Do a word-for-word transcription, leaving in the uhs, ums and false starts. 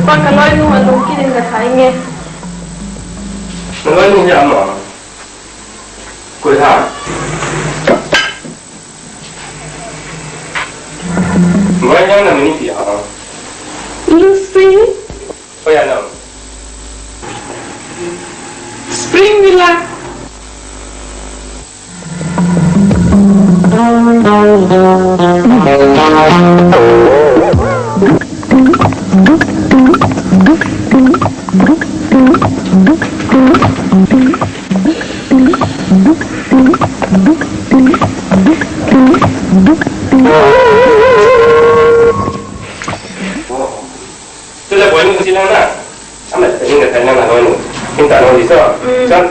Pa, kaloinu alungkit in kathai nge. Naloinu hi ama? Koi ham? Vai jang namin ipi ham? Lucy. Koi a nam? Spring Villa. Tule boinu silang na. Ama, hinga tanya na boinu. Hinta no diso. Mm. Chan.